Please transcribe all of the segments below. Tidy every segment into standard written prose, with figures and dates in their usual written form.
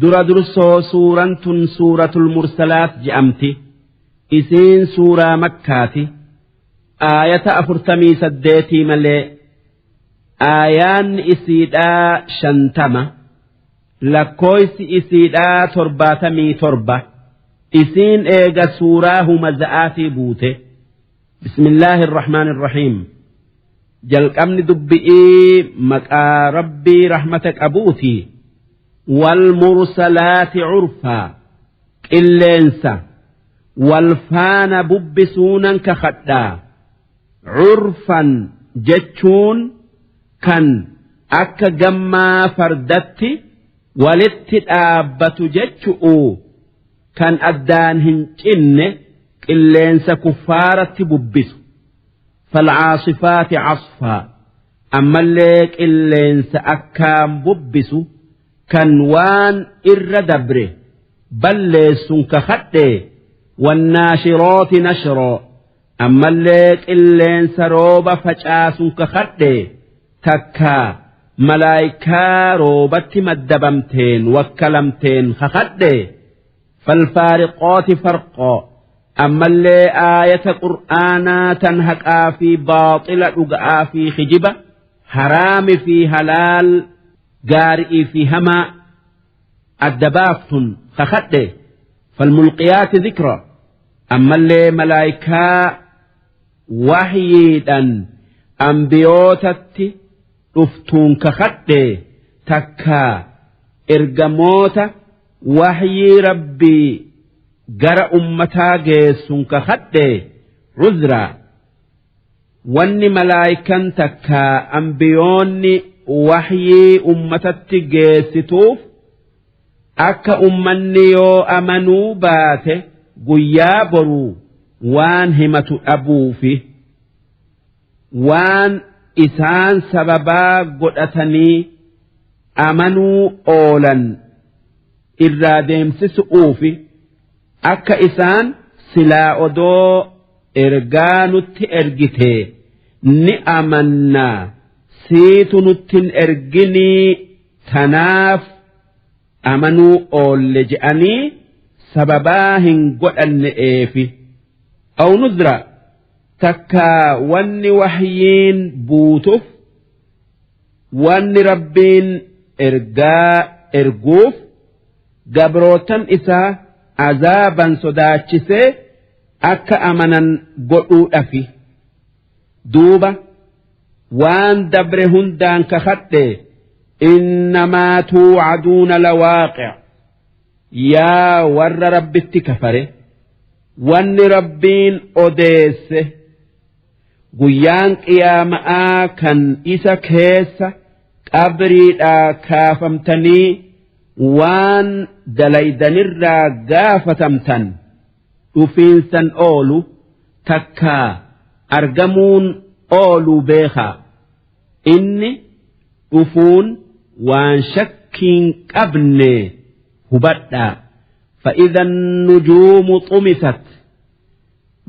Dura dursoo suuraan tun suuratul mursalaat je'amti. Isiin suuraa makkaati. Aayata 48 malee aayaan isiidhaa 50, lakkooysi isiidhaa 77. Isiin eega suuraa humaza'aatii buute. Bismillaahi irrahmaan irrahiim. Jalqabni dubbi'ii maqaa Rabbii rahmata qabuuti. Wal mursalaati curfaa, qilleensa wal faana bubbisuunan kakadhaa. Curfan jechuun kan akka gammaa fardatti walitti dhaabbatu jechu'u, kan addaan hin cinne, qilleensa kuffaaratti bubbisu. Falcaasifaati casfaa, ammallee qilleensa akkaan bubbisu kan waan irra dabre balleessun kakadhe. Wannaashirooti nashroo, ammallee qilleensa rooba facaasun kakadhe, takkaa malaayikaa roobatti maddabamteen wakkalamteen kakadhe. Falfaariqooti farqoo, ammallee aayata qur'aanaa tan haqaa fi baaxila, dhuga'aa fi kijiba, haraami fi halaal, gaari'ii fi hamaa adda baaftun kakadhe. Falmulqiyaati dhikra, ammallee malaayikaa wahyiidhan ambiyootatti dhuftuun kakadhe, takkaa ergamoota wahyii Rabbii gara ummataa geessun kakadhe. Cuzraa, wanni malaayikan takkaa ambiyoonni wahyii ummatatti geessituuf akka ummanni yoo amanuu baate guyyaa boruu waan himatu dhabuufi, waan isaan sababaa godhatanii amanuu oolan irraa deemsisu'uufi, akka isaan silaa odoo ergaa nutti ergite ni amannaa, siitu nuttin erginii, tanaaf amanuu oolle je'anii sababaa hin godhanne'eefi. Aw nudra, takkaa wanni wahyiin buutuf, wanni Rabbiin ergaa erguuf gabrootan isaa azaaban sodaachisee akka amanan godhuudhafi. Duuba waan dabre hundaan kakadhe. Innamaa tuucaduuna lawaaqic. Yaa warra Rabbitti kafare, wanni Rabbiin odeesse guyyaan qiyaama'aa kan isa keessa qabriidhaa kaafamtanii waan dalaydanirraa gaafatamtan dhufiinsan oolu, takkaa argamuun ooluu beekaa. Inni dhufuun waan shakkiin qabne hubadhaa. Fa'idha nujuumu xumisat,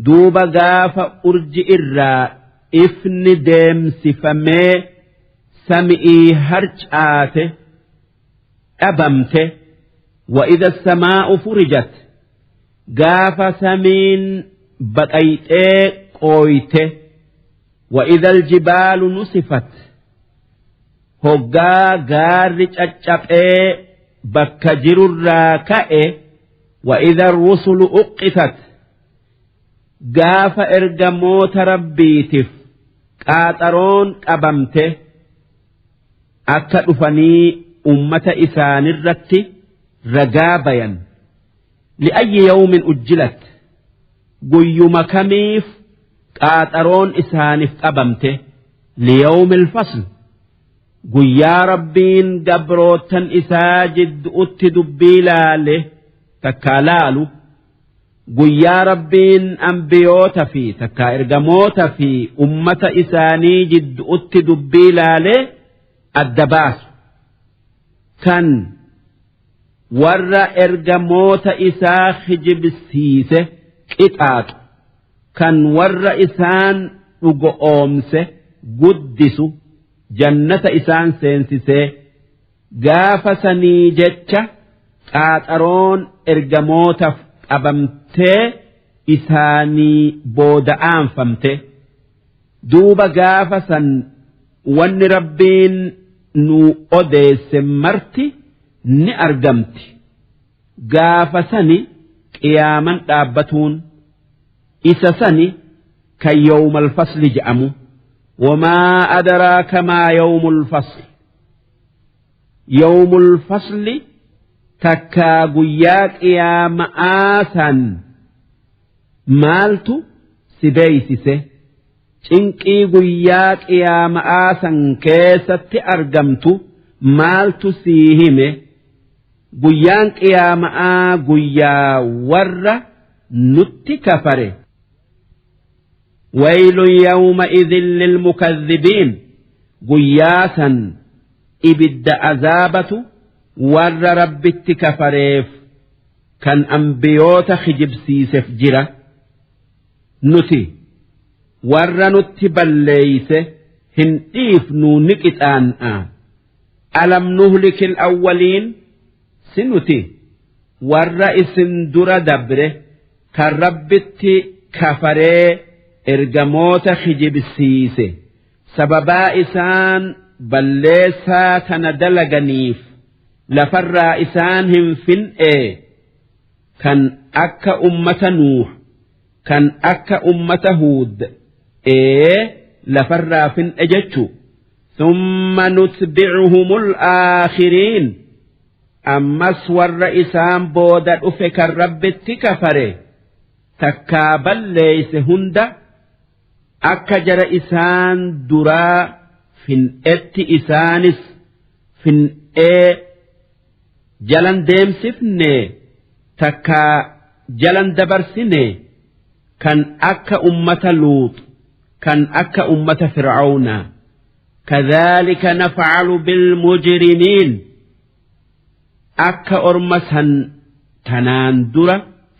duuba gaafa urji irraa ifni deemsifamee sami'ii harcaate dhabamte. Wa'idha samaa'u furijat, gaafa samiin baqayxee qooyte. Wa'idha aljibaalu nusifat, hoggaa gaarri caccaphee bakka jirurraa ka'e. Wa'idha rusulu uqqitat, gaafa ergamoota Rabbiitiif qaaxaroon qabamte akka dhufanii ummata isaanirratti ragaa bayan. Li'ayyi yawmin ujjilat, guyyuma kamiif qaaxaroon isaaniif qabamte? Liyawmil fasl, guyyaa Rabbiin gabrootan isaa jiddu'utti dubbii laale takkaa laalu, guyyaa Rabbiin ambiyoota fi takkaa ergamoota fi ummata isaanii jiddu'utti dubbii laale adda baasu, kan warra ergamoota isaa kijibsiise qixaaxu, kan warra isaan dhugo'oomse guddisu, jannata isaan seensisee. Gaafa sanii jecha Qaaxaroon ergamootaf qabamtee isaanii booda'aanfamte. Duuba gaafa san wanni Rabbiin nu odeesse marti ni argamti. Gaafa sani qiyaaman dhaabbatuun isa sani kan yawmal fasli je'amu. Wamaa adaraaka maa yawmul fasli. Yawmul fasli takkaa guyyaa qiyaama'aa san maaltu si beeysise? Cinqii guyyaa qiyaama'aa san keessatti argamtu maaltu sii hime? Guyyaan qiyaama'aa guyyaa warra nutti kafare. Waylun yawma'idhin lilmukadhibiin. Guyyaa san ibidda azaabatu warra Rabbitti kafareef kan anbiyoota kijibsiisef jira. Nuti warra nutti balleeyse hin dhiifnuu ni qixaan'a. Alam nuhlikil awwaliin si nuti warra isin dura dabre kan Rabbitti kafaree ergamoota kijibsiise sababaa isaan balleessaa tana dalaganiif lafarraa isaan hin fin'ee kan akka ummata Nuuh kan akka ummata Huud ee lafarraa fin'e jechu. Thumma nutbi'uhumul aakhiriin ammas warra isaan booda dhufe kan Rabbitti kafare takkaa balleeyse hunda akka jara isaan duraa fin'etti isaanis fin'ee jalan deemsifne takkaa jalan dabarsine kan akka ummata Luux kan akka ummata Fir'aawnaa. Kadhaalika naf'alu bilmujrimiin akka orma san tanaan dura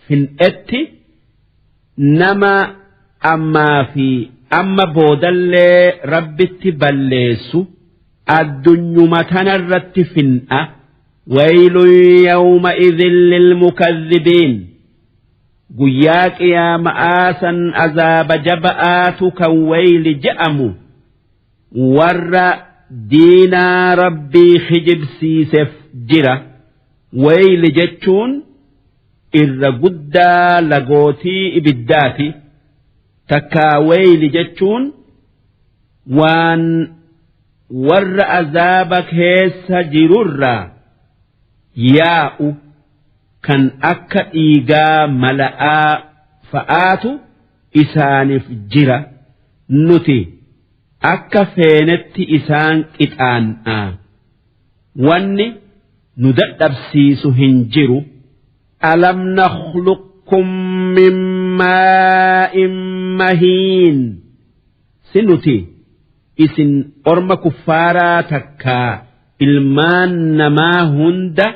fin'etti nama ammaa fi amma boodallee Rabbitti balleessu addunyuma tanarratti fin'a. Waylun yawma'idhin lilmukadhibiin guyyaa qiyaama'aa san azaaba jaba'aatu kan wayli je'amu warra diinaa Rabbii kijibsiisef jira. Wayli jechuun irra guddaa lagootii ibiddaati. Takkaa wayli jechuun waan warra azaaba keessa jirurraa yaa'u kan akka dhiigaa mala'aa fa'aatu isaaniif jira. Nuti akka feenetti isaan qixaan'a. Wanni nu dadhabsiisu hin jiru. Alam nakhluqkum min maa'in mahiin. Si nuti isin orma kuffaaraa takkaa ilmaan namaa hunda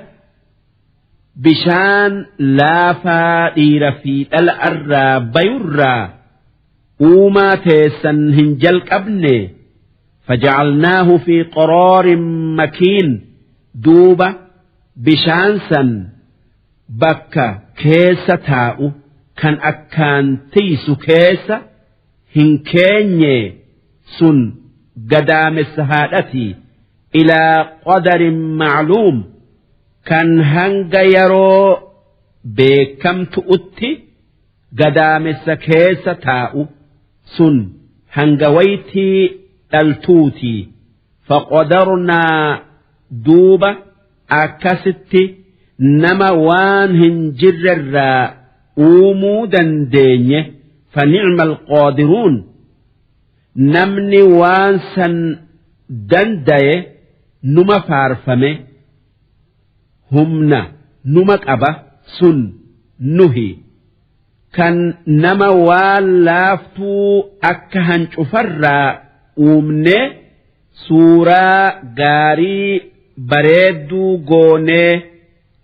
bishaan laafaa dhiira fi dhala irraa bayurraa uumaa teessan hin jalqabne. Fajacalnaahu fi qaraarin makiin duuba bishaan san bakka keessa taa'u kan akkaan tiysu keessa hin keenye sun gadaamessa haadhati ilaa qadarin macluum kan hanga yeroo beekamtu'utti gadaamessa keessa taa'u sun hanga waytii dhaltuuti. Faqadarnaa duuba akkasitti nama waan hin jirrerraa uumuu dandeenye. Fanicma alqaadiruun namni waan san dandaye numa faarfame humna numa qaba sun nuhi kan nama waan laaftuu akka hancufarraa uumnee suuraa gaarii bareedduu goonee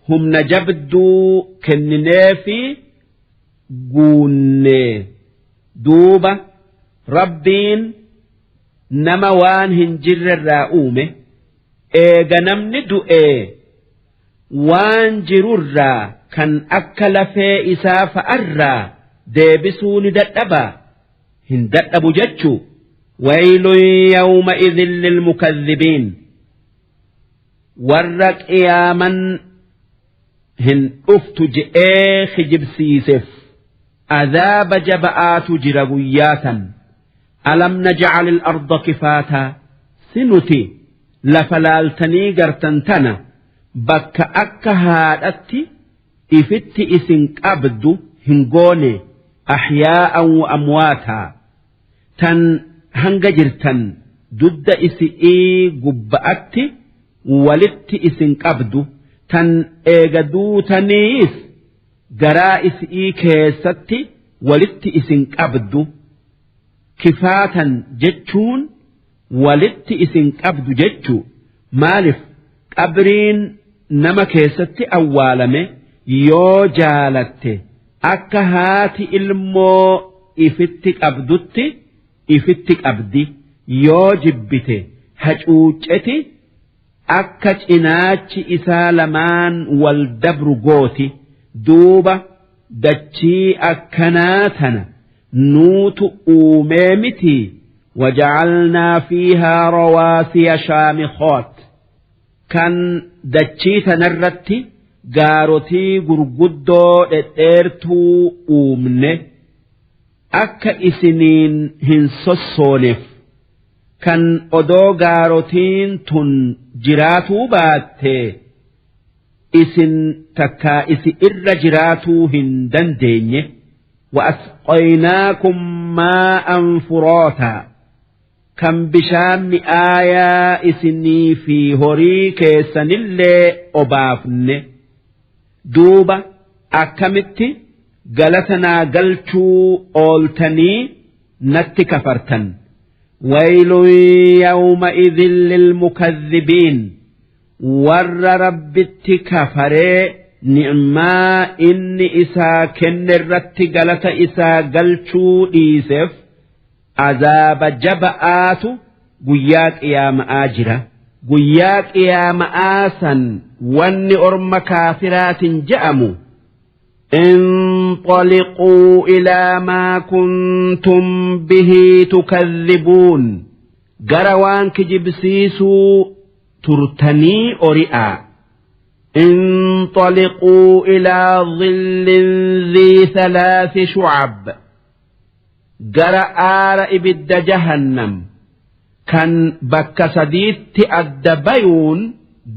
humna jabduu kennineefi guunne. Duuba Rabbiin nama waan hin jirrerraa uume. Eega namni du'ee. Waan jirurraa kan akka lafee isaa fa'arraa deebisuu ni dadhabaa? Hin dadhabu jechuu. Waylun yawma'idhin lilmukadhibiin. Warra qiyaaman hin dhuftu je'ee kijibsiisef azaaba jaba'aatu jira guyyaa san. Alam naj'al al-arda kifaataa, si nuti lafa laaltanii gartan tana bakka akka haadhatti ifitti isin qabdu hin goone, ahyaa'an wa amwaataa, tan hanga jirtan dudda isi'ii gubba'atti walitti isin qabdu, tan eega duutaniis garaa isi'ii keessatti walitti isin qabdu. Kifaatan jechuun walitti isin qabdu jechuu. Maalif qabriin nama keessatti awwaalame yoo jaalatte akka haati ilmoo ifitti qabdutti ifitti qabdi, yoo jibbite hacuucceti akka cinaachi isaa lamaan wal dabru gooti. Duuba dachii akkanaa tana nuutu uumee mitii? Waja'alnaa fiihaa rawaasiya shaamikhoot, kan dachii tanarratti gaarotii gurguddoo dhedheertuu uumne akka isiniin hin sossooneef, kan odoo gaarotiin tun jiraatuu baattee isin takkaa isi irra jiraatuu hin dandeenye. Wa'asqaynaakum maa'an furaataa, kan bishaan mi'aayaa isinii fi horii keessanillee obaafne. Duuba akkamitti galata naa galchuu ooltanii natti kafartan? Waylun yawma'idhin lilmukadhibiin, warra Rabbitti kafaree ni'maa inni isaa kenne irratti galata isaa galchuu dhiiseef azaaba jaba'aatu guyyaa qiyaama'aa jira. Guyyaa qiyaama'aa san wanni orma kaafiraatin je'amu: انطلقوا إلى ما كنتم به تكذبون، gara waan kijibsiisuu turtanii ori'aa. انطلقوا إلى ظل ذي ثلاث شعب، gara aara ibidda jahannam kan bakka sadiitti adda bayuun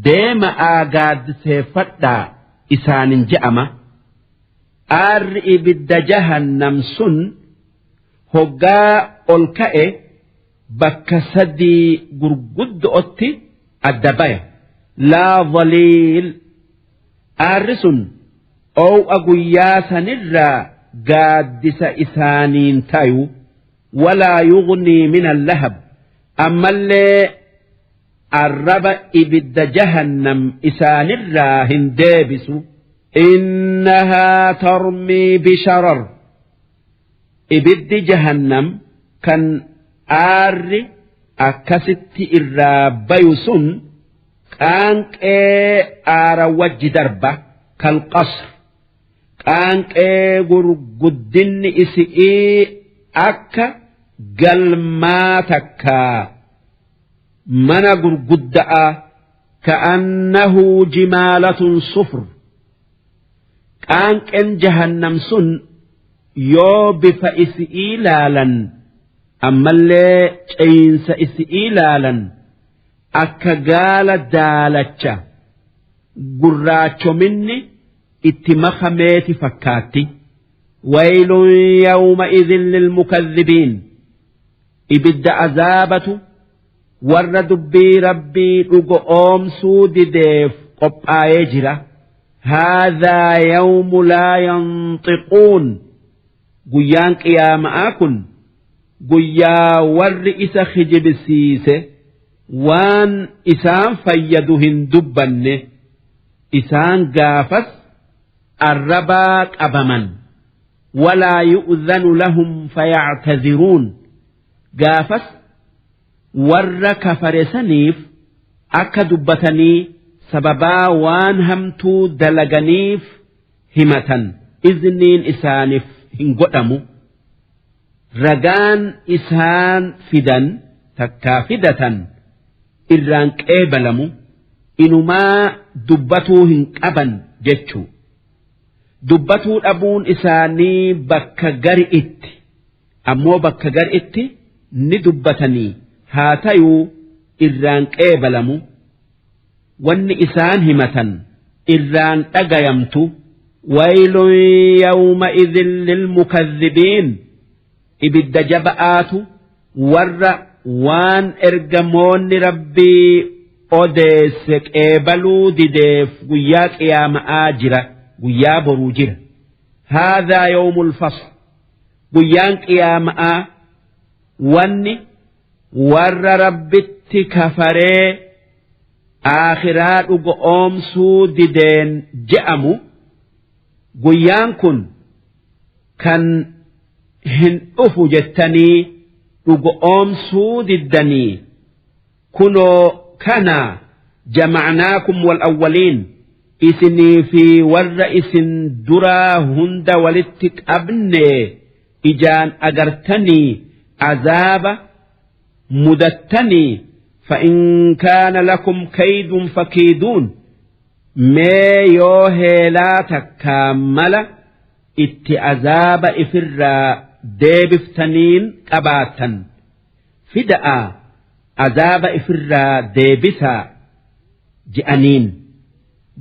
deema'aa gaaddiseeffadhaa isaanin je'ama. Aarri ibidda jahannam sun hoggaa ol ka'e bakka sadii gurguddo'otti adda baya. Laa dhaliil, aarri sun oow'a guyyaa sanirraa gaaddisa isaaniin tayu. Walaa yughnii min allahab, ammallee arraba ibidda jahannam isaanirraa hin deebisu. Innahaa tarmii bisharar, ibiddi jahannam kan aarri akkasitti irraa bayu sun qaanqee aara wajji darba. Kalqasr, qaanqee gurguddinni isi'ii akka galmaa takkaa mana gurgudda'a. Ka'annahu jimaalatun sufr, qaanqeen jahannam sun yoo bifa isi'ii laalan ammallee ceeyinsa isi'ii laalan akka gaala daalacha gurraachominni itti makameeti fakkaatti. Waylun yawma'idhin lilmukadhibiin, ibidda azaabatu warra dubbii Rabbii dhugo oomsuu dideef qophaa'ee jira. Haadhaa yawmu laa yanxiquun, guyyaan qiyaama'aa kun guyyaa warri isa kijibsiise waan isaan fayyadu hin dubbanne. Isaan gaafas arrabaa qabaman. Walaa yu'zanu lahum fayactaziruun, gaafas warra kafare saniif akka dubbatanii Sababaa waan hamtuu dalaganiif himatan izniin isaaniif hin godhamu. Ragaan isaan fidan takkaa fidatan irraan qeebalamu inumaa dubbatuu hin qaban jechuu. Dubbatuu dhabuun isaanii bakka gari itti ammoo bakka gari itti ni dubbatanii haa tayuu irraan qeebalamu wanni isaan himatan irraan dhagayamtu. Waylun yawma idhin lilmukadhibiin ibidda jaba'aatu warra waan ergamoonni rabbii odeesse qeebaluu dideef guyyaa qiyaama'aa jira guyyaa boruu jira. Haadhaa yawmul fasl guyyaan qiyaama'aa wanni warra rabbitti kafaree aakhiraa dhugo'oomsuu dideen je'amu guyyaan kun kan hin dhufu jettanii dhugo'oomsuu diddanii kunoo kana jama'naakum wal awwaliin isinii fi warra isin duraa hunda walitti qabne ijaan agartanii azaaba mudattanii فإن كان لكم كيد فكيدون mee yoo heelaa takkaa mala itti azaaba ifirraa deebiftaniin qabaatan fida'a azaaba ifirraa deebisaa je'aniin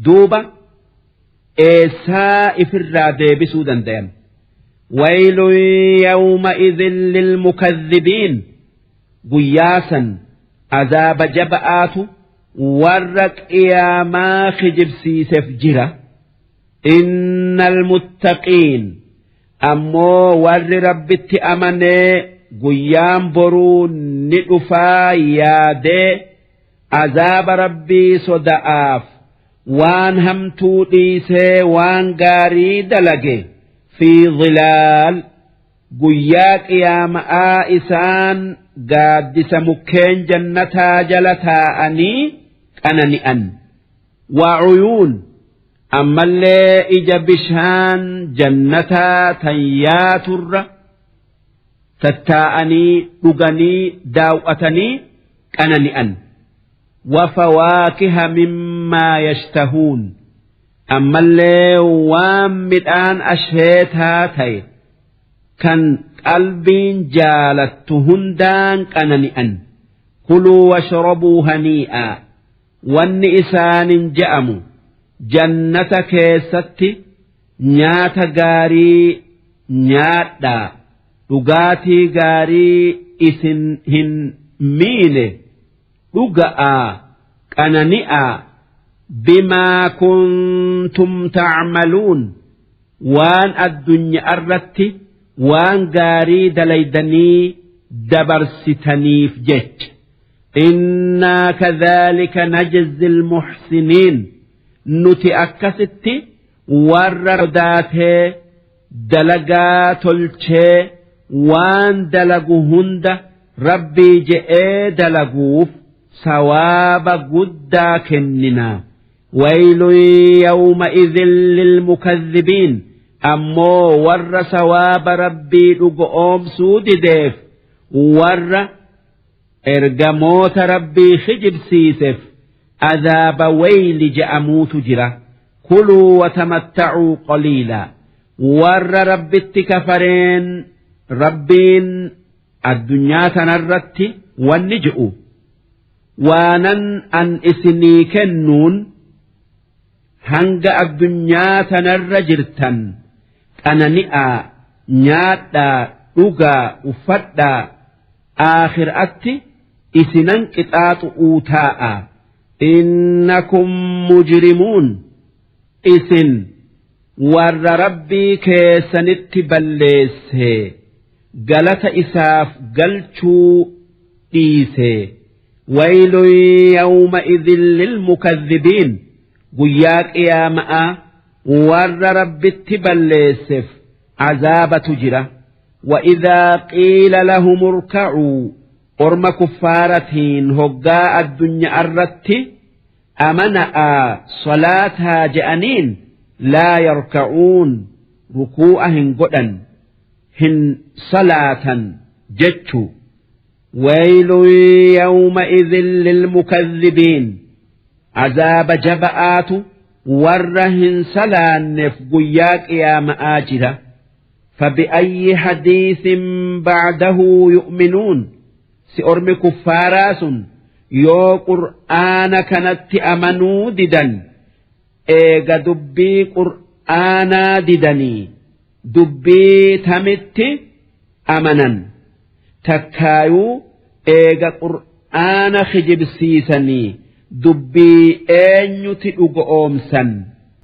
duuba eessaa ifirraa deebisuu dandayan. ويل يومئذ للمكذبين guyyaa san azaaba jaba'aatu warra qiyaamaa kijibsiiseef jira. Innal muttaqiin ammoo warri rabbitti amanee guyyaan boruu ni dhufaa yaadee azaaba rabbii soda'aaf waan hamtuu dhiisee waan gaarii dalage fi zilaal guyyaa qiyaama'aa isaan gaaddisa mukkeen jannataa jala taa'anii qanani'an. Wacuyuun ammallee ija bishaan jannataa tan yaaturra tattaa'anii dhuganii daaw'atanii qanani'an. Wafawaakiha mimmaa yashtahuun ammallee waan midhaan asheetaa ta'e kan qalbiin jaalattu hundaan qanani'an. Kuluu washrabuu hanii'a wanni isaanin je'amu jannata keessatti nyaata gaarii nyaadhaa dhugaatii gaarii isin hin miine dhuga'aa qanani'aa bimaa kuntum ta'maluun waan addunyaa irratti waan gaarii dalaydanii dabarsitaniif jecha. Innaa kadhaalika najzil muhsiniin nuti akkasitti warra sodaatee dalagaa tolchee waan dalagu hunda rabbii je'ee dalaguuf sawaaba guddaa kennina. Waylun yawma'idhin lilmukadhibiin ammoo warra sawaaba rabbii dhugoomsuu dideef warra ergamoota rabbii kijibsiiseef azaaba wayli je'amuutu jira. Kuluu watamatta'uu qaliilaa warra rabbitti kafareen rabbiin addunyaa tanarratti wanni je'u waanan an isinii kennuun hanga addunyaa tanarra jirtan qanani'aa nyaadhaa dhugaa uffadhaa aakhiraatti isinan qixaaxu'uu taa'a. Innakum mujrimuun isin warra rabbii keessanitti balleesse galata isaaf galchuu dhiise. Waylun yawma'idhin lilmukadhibiin guyyaa qiyaama'aa warra rabbitti balleesseef azaabatu jira. وإذا قيل لهم اركعوا orma kuffaaratiin hoggaa addunyaa irratti Amana'aa salaataa je'aniin laa yarka'uun rukuu'a hin godhan hin salaatan jechu. Waylun yawma'idhin lilmukadhibiin azaaba jaba'aatu warra hin salaanneef guyyaa qiyaama'aa jira. Fabi'ayyi hadiisin ba'dahu yu'minuun si ormi kuffaaraa sun yoo qur'aana kanatti amanuu didan eega dubbii qur'aanaa didanii dubbii tamitti amanan takkaayuu eega qur'aana kijibsiisanii dubbii eenyuti dhugo'oomsan.